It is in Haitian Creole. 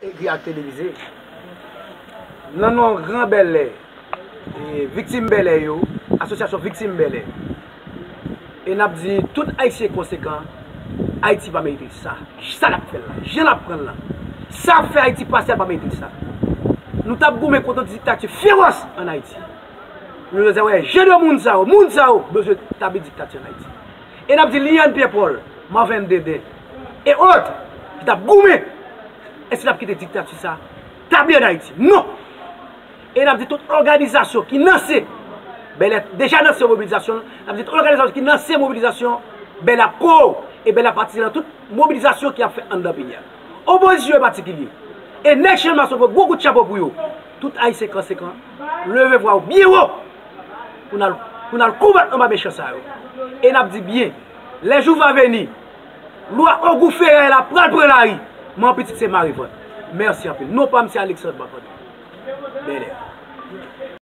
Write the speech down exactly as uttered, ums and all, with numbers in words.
Ekri ak televize. Nan non gran bèlè, e, viktim bèlè yo, asosyasyon viktim bèlè. E n ap di tout Ayisyen konsekan, Ayiti pa merite sa. Sa n ap fè l la, jan n ap pran l la. Sa ap fè Ayiti pasyal pa merite sa. Nou t ap goumen kont yon diktati fewòs ann Ayiti. Nou bezwen wè jan de moun sa yo, moun sa yo bezwen tabli diktati ann Ayiti. E n ap di Liliane Pierre Paul, Marvin Deden, e ot, ki t ap goumen, èske n ap kite diktati sa tabli ann Ayiti? Non! E n ap di tout òganizasyon ki lanse, bèlè deja lanse mobilizasyon, n ap di tout òganizasyon ki lanse mobilizasyon, bèlè ap ko, e bèlè ap patisipe nan tout mobilizasyon ki ap fèt anndan peyi a. Opozisyon an patikilye. E nèg Channmas yo pran gwo kout chapo pou yo. Tout Ayisyen konsekan, leve vwa w byen wo pou n al, pou n al konbat anba mechan sa yo. E n ap di byen, le jour va venir, lwa Ogou Ferré la pral pran lari. Mwen pitit se mare vant. Mèsi anpil. Non pa m se Alexandre Marc-André. Bèlè.